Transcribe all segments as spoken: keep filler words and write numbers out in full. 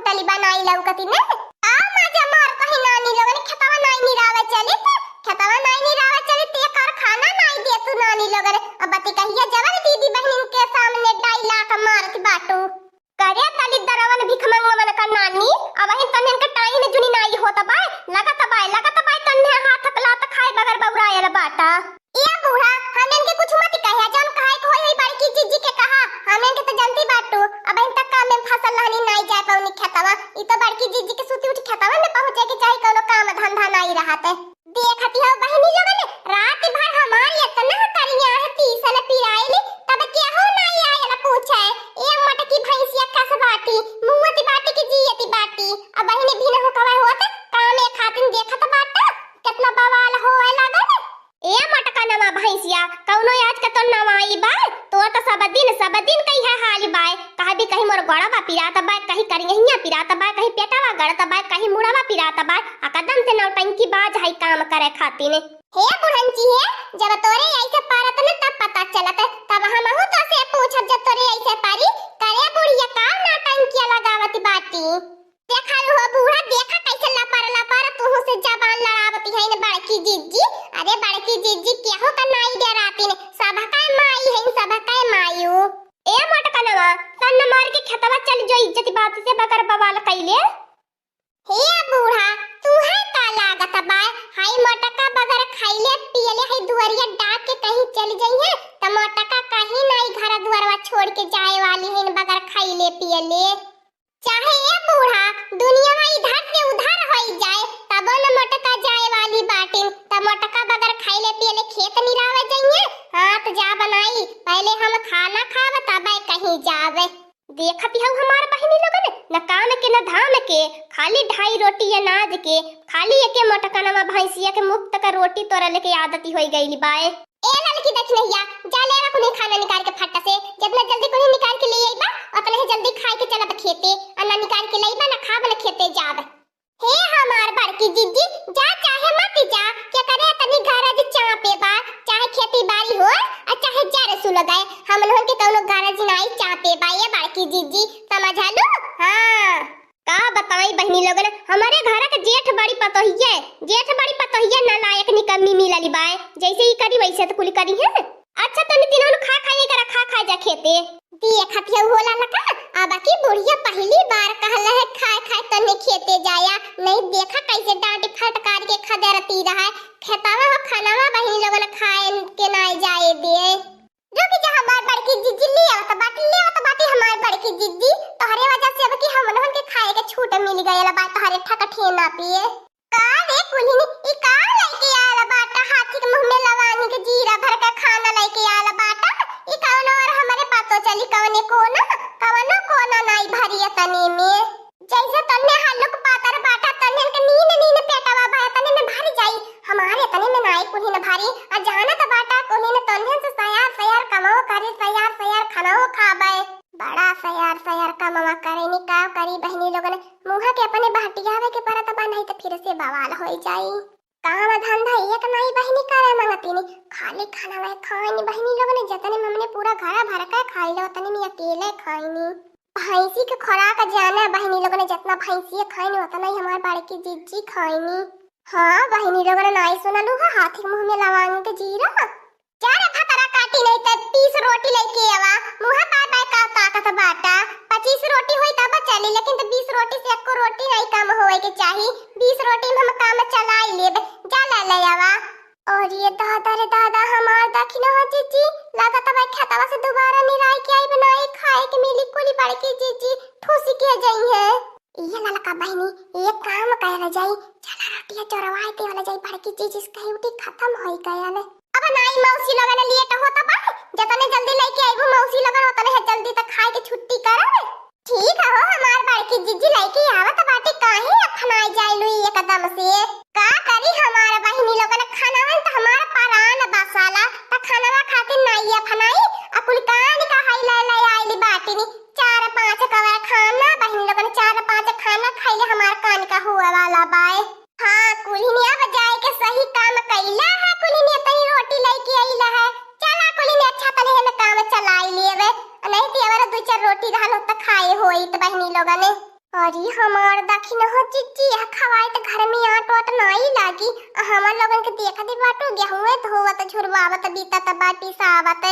चली बा नाई लौकती ने। आ मजा मार कहीं नानी लोगन, खेतवा नाई निरावे चली त, खेतवा नाई निरावे चली त, एकर खाना नाई दे तू नानी लोगन। अब बती कहिया जवन दीदी बहनिन के सामने dialogue मारत बाटू। करे तली दरवन भिखमंगवन का नानी, अबहिन तन्हन के टाइन जुनी नाई होत बाय, लगत बाय, लगत बाय तन्हे हाथ लात खाए बगर बौरायल बाटा। ए बूढ़ा, हमन के कुछ मत कहे, जौन कहे के होई, होई बड़की जीजी के कहा, हमन के तो जनती बाटू, अबहिन तक काम में फसल रहनी नाई जाए पौनी खेतवा, ई तो बड़की जीजी के सुती उठी खेतवा में पहुँचे के चाही, कौनो काम धंधा नाई रहत। देखती हो बहिनी लोगन, रात भर हमार इतना करिया है पीसल पिराइली, तब केहू नाई आयल पूछे। ए मोटकी भैंसिया कस बाटी, मुँहती बाटी की जियती बाटी। अब बहिनी भी न हो कवा होत, काम एक खातिन देखत बाटा, कितना बवाल होए लागल। ए मोटका नवा भैंसिया, कौनो आज के तो नवाई बा, तो तो सब दिन, सब दिन कही है हाल बाय, कहा भी कहीं मोर गोड़ा बा पिरात बाय, कहीं करिया पिरात बाय, कहीं पेटवा गड़त बाय, कहीं मुड़वा पिरात बाय, आ कदम से नौटंकी बाज है काम करे खातिन। हे बुढ़ंची हे, जब तोरे ऐसे पारत न तब पता चलत, तब हमहू तो से पूछब जब तोरे ऐसे पारी, करे बुढ़िया का नौटंकिया लगावत बाटी। देखा हो बूढ़ा, देखा कैसे लपर लपर तुहू से जबान लड़ावती है न बड़की जिज्जी। अरे बड़की जिज्जी केहू का नाई डराती न, सबका माई है, सबका मायू। ए मोटकनवा, तन मार के खेतवा चल जो, इज्जत बात से बकर बवाल कैले। हे बूढ़ा, तू है का लागत बा? हाई मोटका बगर खैले पियले है दुआरिया डाक के कहीं चल जइहे, त मोटका कहीं नाई घर दुआरवा छोड़ के जाए वाली है बगर खैले पियले। चाहे ए बूढ़ा, दुनिया इधर से उधर होई जाए, तबो न मोटका जाए वाली बाटिन, त मोटका बगर खैले पियले खेत निरावे जइहे। हाथ जा बनाई, पहले हम खाना खाब तबे कहीं जावे। देखत हऊ हमार बहिनी लोगन, न काम के न धाम के, खाली ढाई रोटी अनाज के, खाली एके मोटकनवा भैंसिया के मुफ्त का रोटी तोरा लेके आदती होई गइली बाए। ए ललकी दक्षिणैया, जा ले आवा कुनी खाना निकाल के फट से, जितना जल्दी कुनी निकाल के ले आइबा, उतना ही जल्दी खाए के चलब खेते, आ ना निकाल के लइबा, ना खाब, ना खेते जाब। हे हमार बड़की जिज्जी, जा चाहे मत जा, केकरे तनी गरज चापे बा, चाहे खेती बाड़ी होए, आ चाहे जर सुलगाए, हमनहन के कौनो गरज नाई चापे बा, ये बड़की जिज्जी, समझलू? हाँ। का बताई बहिनी लोगन, हमरे घर के जेठ बड़ी पतोहिए, जेठ बड़ी पतोहिए नालायक निकम्मी मिलली बाए, जैसे ही करी वैसे तो कुल करी है। अच्छा, तनी तीनों खा खा ये करा, खा खा जा खेते। देखत हऊ होला लका, अब की बुढ़िया पहली बार कहले है, "खाए खाए तनी खेते जाया।" नहीं देखा कैसे डांट फटकार के खदेरती रहा है। खेतवा हो खनवा बहिनी लोगन खाए के नाई जाए दिए। रुक जा हमार बड़की जिज्जी, ले आवत बाटी, ले आवत बाटी हमार बड़की जिज्जी। तोहरे वजह से अब की हमनहन के खाए के छूट मिल गयल बा तोहरे ठकठेना पे। का रे कुल्हिनी, ई का लइके आयल बाटा? हाथी के मुंह में लवानी के जीरा भर के खाना लइके आयल बाटा। ई कौनो और हमरे पतो चली कौने कोना, कौनो कोना नाई भरी तने में। जैसे तन्ने हल्लुक पातर बाटा, तन्ने के नीन नीन पेटवा भर, तने में भर जाई। हमारे तने में नाई कुल्हिन भरी। आ जानत बाटा कुल्हिन तन्ने से सयार सयार कमाओ करे, सयार सयार खानाओ खाबे। बड़ा सयार सयार कमवा करेनी, का करी बहिनी लोगन, मुँह के अपने बहटियावे के परत बा, नहीं तो फिर से बवाल होई जाई। काम धंधा एक नाई बहिनी करे मंगतीनी, खाली खाना वह खाएनी बहिनी लोगन, जतने में हमने पूरा घर भर के खाई लो, उतने में अकेले खाएनी। भैंसी के खुराक जाने बहिनी लोगन, जितना भैंसी खाएनी उतना ही हमार बड़की जिज्जी खाएनी। हाँ बहिनी लोगन, नाई सुनलू है हाथी के मुंह में लवांग के जीरा। जा रे भतरा काटी, नहीं त बीस रोटी लेके आवा। मुँह बाय बाय का ताकत बाटा। पच्चीस रोटी होई तब चली, लेकिन त बीस रोटी से एको रोटी नहीं कम होए के चाही। बीस रोटी में हम काम चलाई लेब। जा ले ले आवा। और ये दादा रे दादा, हमार दखिन हो जिज्जी, लागत बा खेतवा से दोबारा निराई के आई बनाई खाए के मिली कुली बड़की जिज्जी ठूसी के जइहे। ये ललका बहिनी, एक काम कइल जाई, चला रोटिया चोरवाए देवल जाई, बड़की जिज्जी से कही उठी खत्म होई गयल। अब नाई मौसी लोगन लेट होत बा, जतने जल्दी लइके आइबू मौसी लोगन, ओतने है जल्दी त खाए के छुट्टी करब। ठीक है हो हमार बड़की जिज्जी, लइके आवत बाटी, काहे अफनाई जाइलू एकदम से? का करी हमार बहिनी लोगन, खानावन त हमार परान बसाला, त खानावा खातिर नाई अफनाई, आ कुल कान का हई ले ले आइली बाटिनी। चार पाँच कवर खाना, बहिनी लोगन चार पाँच खाना खइले हमार कान का हुए वाला बाय। हाँ, कुल्हिनी अब जाए के सही काम कइला है, कुल्हिनी तनी रोटी लइके अइला है। चला कुल्हिनी अच्छा तनी हम काम चलाई लेवे, नहीं तो अगर दो चार रोटी रहल हो त खाए होई त बहिनी लोगन। अरे हमार दखिन हो जिज्जी, यह खवाई त घर में आट वाट नाई लागी। आ हमन लोगन के देखत ही बाटू, गेहूं धोवत, झुरवावत, बीतत बा, पिसावत।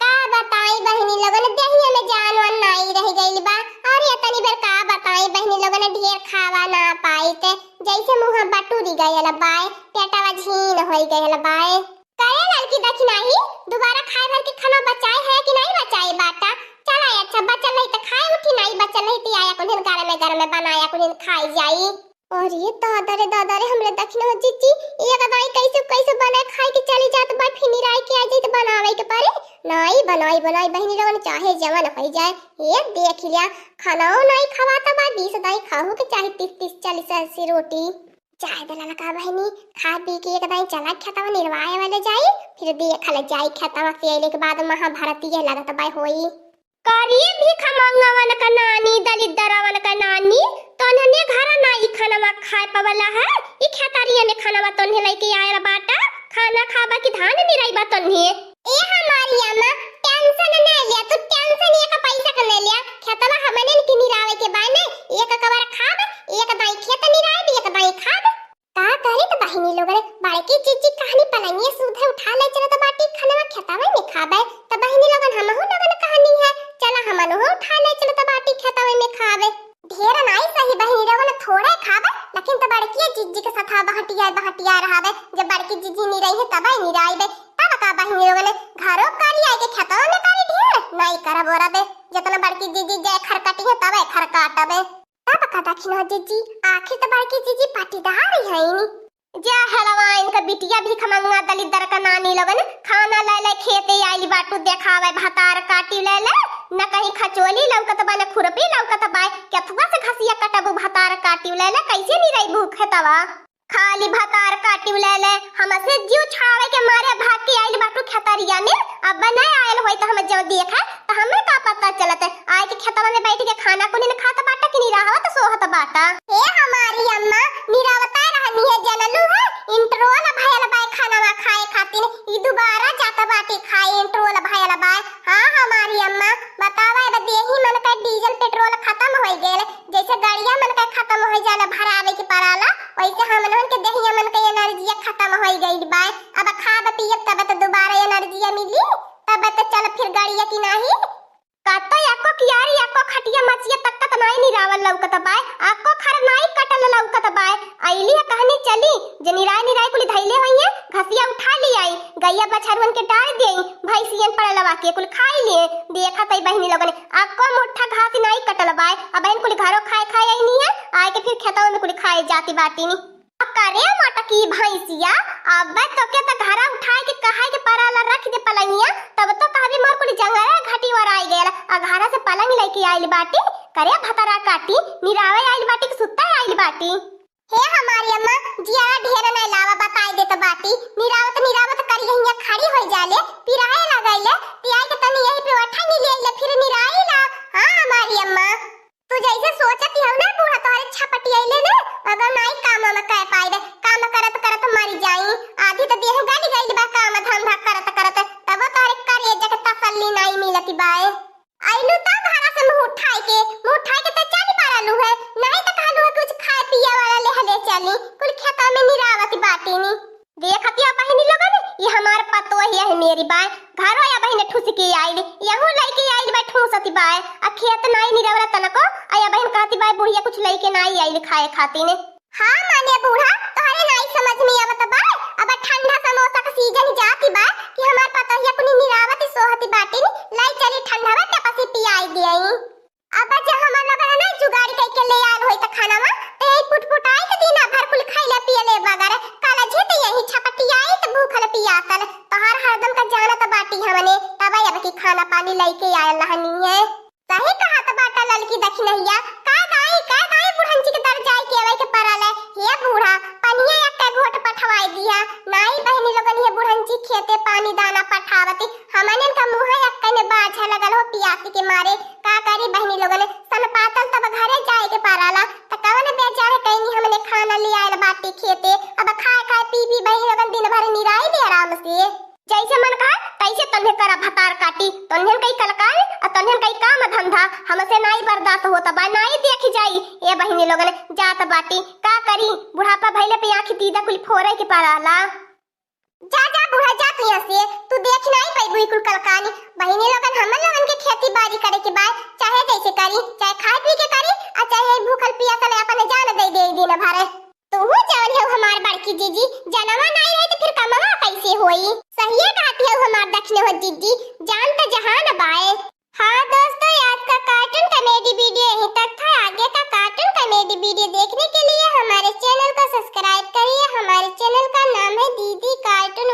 का बताई बहिनी लोगन, देहिया में जान वान नाई रह गइल बा। अरे तनी बेर का बताई बहिनी लोगन, ढेर खावा ना पाई ते जैसे मुंह बटुरी गयल बाय, पेटवा झीन होई गयल बाय। करे ललकी दखिनाही, दोबारा खाए भर के खाना बचाए है कि नाई बचाए बाटा? चला अच्छा, बचल रही त खाए उठी, नाई बचल रही त आया कुन्हन गरमे गरमे बनाया कुन्हन खाई जाई। अरे दादा रे दादा रे, हमरे दखिन हो जिज्जी, एक दाई कैसे कैसे बनाए खाए के चली जात बा, फिर निराई के आ जाई त बनावे के परे। नाई बनाई बनाई बहिनी लोगन चाहे जवन होई जाए। ये देख लिया, खानाओ नाई खवाता बा, बीस दाई खाहू के चाहे तीस तीस चालीस अस्सी रोटी। चाहे दे ललका बहिनी, खा पी के एक दाई चला खेतवा निरवाए वाले जाई, फिर देखल जाई खेतवा से अइले के बाद महाभारत ये लगत बा होई। करिए भीख मंगवन का नानी, दलिद्दरवन का नानी, तोन्हने घर ना ई खानवा खाए पवला है, ई खेतरिया में खानवा तोन्हे लइके आयल बाटा, खाना खाबा कि धान निराइबा तोन्हे? ए हमारी अम्मा, tension ना लिया, तू tension एक पैसा का ना लिया, खेतवा हमने की निरावे के बाय ने, एक कवर खाब, एक दाई खेत निराइब, एक दाई खाब। का करी त बहिनी लोगन, बड़की जिज्जी कहनी पलंगिया सूधे उठा ले चलत बाटी, खनवा खेतवे में खाबे। त बहिनी लोगन, हमहू लोगन कहनी है, चला हमनहू उठा ले चलत बाटी खेतवे में खाबे। ढेर नाई सही बहिनी लोगन, थोड़े खाबे, लेकिन त बड़की जिज्जी के साथ बहटिया बहटिया रहबे। जब बड़की जिज्जी निरई है तबे निराइबे। तब का बहिनी लोगन, घरो करी आई के खेतवा में करी ढेर नाई करब ओरबे। जितना बड़की जिज्जी जय खर कटी है तबे खर काटबे। तब का दखिन हो जिज्जी, आखिर त बड़की जिज्जी पाटीदार ही हईनी। जा हलवाइन का बिटिया भीख मंगा दलिद्दर का नानी लोगन, खाना ले ले खेते आइल बाटू देखावे भतार काटी ले ले, न कहीं खचोली लौकत बा, न खुरपी लौकत बा, केथुआ से घसिया कटबू भतार काटी ले ले, कैसे निरैबू खेतवा? खाली भतार काटी ले ले, हमसे जीव छुड़ावे के मारे भाग के आइल बाटू खेतरिया में, अब न आयल होई त हम जो देखे त हमें का पता चलत है, आए के खेतवा में बैठ के खाना कुनी न खात बाटा कि निराहत सोहत बाटा। हे हमारी अम्मा, निरावता रहनी है, जनलू है, interval भयल बाय खानवा खाए खातिर, ई दोबारा जात बाटी खाए, interval भयल बाय। हाँ हमारी अम्मा, बतावा, अब देही मन का डीजल पेट्रोल खतम होई गेल, जैसे गड़िया मन का खतम होई जाला भरावे के पड़ाला, वैसे हमनहन के देहिया मन का एनर्जिया खतम होई गइल बाय। अब खाब पियब तब त दोबारा एनर्जिया मिली, तब त चल फिर गड़िया की नाही। का तो एको कियारी, एको खटिया मचिया तक त नाई निरावल लौकत बाय, एको खर नाई कटल लौकत बाय। अइली ह कहनी चली, जे निराय निराय कुल धइले होइए, घसिया उठा ली आई, गइया बछरुअन के डाल देई, भैंसियन पड़लवा के कुल खाई लिए। देखत है बहिनी लोगन, एको मुट्ठा घास नाई कटल बाय, अब बहिन कुल घरो खाए खाए अइनी है, आए के फिर खेतवा में कुल खाए जाती बाटी नी। करे मोटकी भैंसिया, अब तोके त घरा उठाए के कहाए के पराला रख दे पलंगिया, तब तो कहबी मोर कुल जंगल घाटी वराई गयल, आ घरा से पलंग लइके आइल बाटी, करे भतरा काटी, निरावे आइल बाटी कि सुत्ता आइल बाटी। हे हमारी अम्मा, जिया ढेर नहीं लावा, बताई देत बाटी, निरावत निरावत करी यहिया खड़ी होई जाले, पिराए लगैले, पियाई के तनी यही पे ओठा नी ले ले, फिर निराई ला। हाँ हमारी अम्मा। तू जैसे सोचत हऊ ना बूढ़ा, तोहरे छपटियैले ना, अगर नाई काम में कह पाइबे, काम करत करत मर जाई। आधी तो देह गल गइल बा काम धंधा करत करत, तबो तोहरे करेजा के तसल्ली नाई मिलत बाए। अइलू तो घरा से मुंह उठाए के, मुंह उठाए के तो चल पड़लू है, नहीं तो कहलू है कुछ खाए पिए वाला ले हले चली, कुल खेतवा में निरावत बाटी नी। देखतिया बहिनी लोगन, ई हमार पतोह है मेरी बाय, घरो या बहिन ठूस के आइल, यहू लइके आइल बाय ठूसती बाय, आ खेत नाई निरवला तनको, आ या बहिन कहती बाय बुढ़िया कुछ लइके नाई आइल खाए खातिर। हाँ माने बूढ़ा, तोहरे नाई समझ में आवत बा, अब ठंडा समोसा का सीजन जाती बा कि हमार पतोहिया कुनी निरावती सोहती बाटिन, लाई चली ठंडा बा तपसी पियाई दियाई। अब जे हमर लोगन ना जुगाड़ कइके ले आयल होई त खानावा, त यही पुटपुटाई के दिना भर कुल खइले पियले बगैर, काला झित यही छपटियाई त भूखल पियासल। तोहार हरदम का जानत बाटी हमने, तब अब की खाना पानी लइके आयल रहनी है। सही कहत बाटा ललकी दखिनहिया, का गाई, का गाई बुढ़ंची के दर जाए के अवे के परल है। हे बूढ़ा, पनिया एक घोट पठवाई दिया। नाई बहिनी लोगन ये बुढ़ंची खेते पानी दाना पठावती, हमनन का मुँह एक कने बाझे लगल हो पियासी के मारे। का करी बहिनी लोगन, सन पातल तब घरे जाए के पराला, त कवन बेचारे कइनी हमने खाना ले आयल बाटी खेते, अब खाए खाए पी पी बहिनी लोगन दिन भर निराई दे आराम से। जैसे मन कहा तैसे तन्हे करा भतार काटी, तन्हेन कई कलकाई आ तन्हेन कई काम धंधा, हमसे नाई बर्दाश्त होत बा, नाई देखी जाई। ए बहिनी लोगन जात बाटी, का करी, बुढ़ापा भइले पे आँखी दीदा कुल फोरे के पड़ाला। जा जा बूढ़ा जा तू यहाँ से, तू देख नाई पैबू ई कुल कलकानी। बहिनी लोगन हमन लोगन के खेती बाड़ी करे के बा, चाहे जैसे करी, चाहे खाए पी के करी, आ चाहे भूखल पियासल अपन जान दे दे दिन भर। तू जवन हो हमार बड़की जीजी, जनवा नाई रहे तो फिर कमवा कैसे होई? सहिए कहती हो हमार दक्षिण हो जीजी, जान तो जहान बाए। हाँ दोस्तों, आज का कार्टून कॉमेडी वीडियो यहीं तक था। आगे का कार्टून कॉमेडी वीडियो देखने के लिए हमारे चैनल को सब्सक्राइब करिए। हमारे चैनल का नाम है दीदी कार्टून।